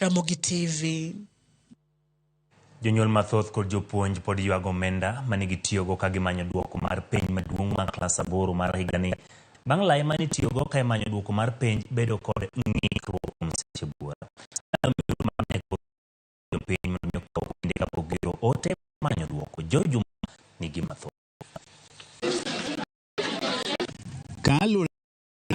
Ramogi TV. Jonyuol mathoth kod jopuonj pod ywago omenda mane gitiyogo ka gimanyo duoko mar penj maduong' mar klas aboro mar higani bang' lai mane itiyogo ka imanyo duoko mar penj bedo kod ng'ikruok kuom seche buora. Jopiny mondo mi okaw kinde kapok gioro ote manyo duoko. Joy Juma nigi mathoth. Kaluwore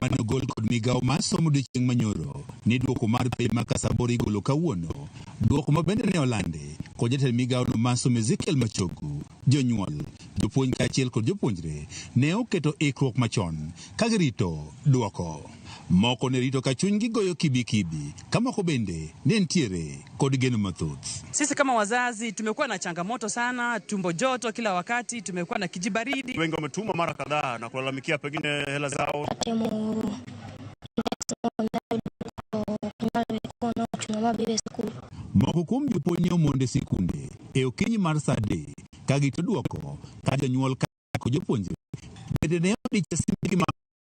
mane ogol kod migawo mar somo odiochieng' manyoro ni duoko mar penj mar klas aboro igolo kawuono. Duoko ma bende ne olandi kod jatend migawono mar somo Ezekiel Machogu, jonyuol, jopuonj kaachiel kod jopuonjre ne oketo ikruok machon ka girito duoko. Moko ne rito ka chunygi goyo kibi kibi, ka moko bende ne nitiere kod geno mathoth. Sisi kama wazazi tumekuwa na changamoto sana, tumbo joto kila wakati, tumekuwa na kijibaridi. Wengi wametuma mara kadhaa na kulalamikia pengine hela zao. Moko kuom jopuonj ne omondo e sikunde e okinyi mar saa 3 ka girito duoko ka jonyuol kod jopuonjre bende ne odich e simbegi mag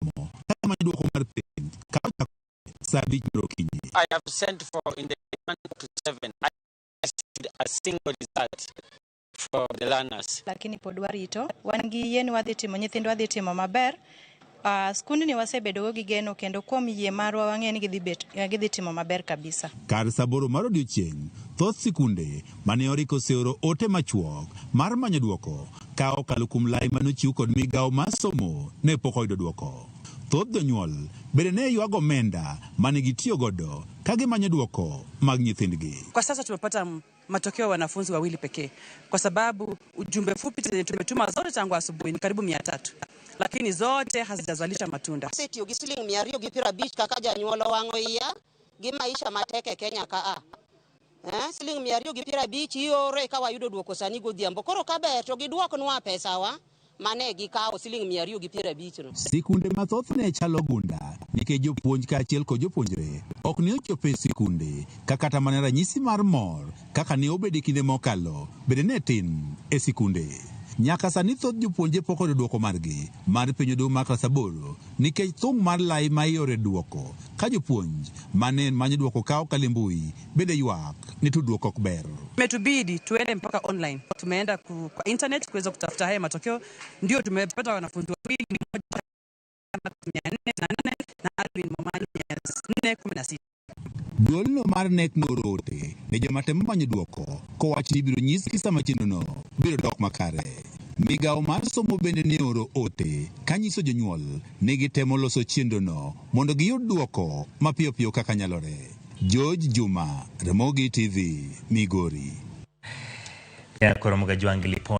romo ka gimanyo duoko mar penj ka ochakore saa 5 mar okinyi. I have sent for in the 1 to 7. I received a single result for the learners. Lakini pod warito, wan gi yie ni wadhi timo nyithindwa dhi timo maber. Skundni wasebedogo gi geno kendo kuom yie marwa wang'eyo ni gidhi bet, gidhi timo maber kabisa. Kar saa 8 mar odiochieng', thoth sikunde mane oriko oseoro ote machuok mar manyo duoko ka okalo kuom lai mane ochiw kod migawo mar somo ne pok oyudo duoko. Thoth jonyuol bende ne ywago omenda mane gitiyo godo ka gimanyo duoko mag nyithindgi. Kwa sasa tumepata matokeo ya wanafunzi wawili pekee, kwa sababu ujumbe fupi zenye tumetuma zote tangu asubuhi ni karibu 300, lakini zote hazijazalisha matunda. Asetiyo gi siling 250 kaka janyuol owang'o iya gi maisha matek e Kenya ka a. Siling 250 ioro eka wayudo duoko sani godhiambo. Koro kaber to giduoknwa pesawa mane gikawo siling 250 no. Sikunde mathoth ne chalo gunda nikech jopuonj kaachiel kod jopuonjre ok ne ochopo e sikunde ka kata mana ranyisi mar mor kaka ne obedo e kinde mokalo bende ne tin e sikunde. Nyaka sani thoth jopuonje pok oyudo duoko margi mar penj maduong' mar klas aboro nikech thung' mar lai ma iore duoko ka jopuonj mane manyo duoko ka okalo e mbui bende ywak ni tudruok ok ber. Imetubidi tuende mpaka online. Tumeenda kwa internet kuweza kutafuta haya matokeo, ndio tumepata wanafunzi wawili, mmoja 404 na Alvin Momanyi 416. Duolno mar KNEC nooro ote ne joma temo manyo duoko kowacho ni ibiro nyisgi sama chenrono biro dok makare. Migawo mar somo bende ne oro ote kanyiso jonyuol ni gitemo loso chenrono mondo giyud duoko mapiyo piyo kaka nyalore. George Juma, Ramogi TV, Migori. Koro Mgajwangi Lipon.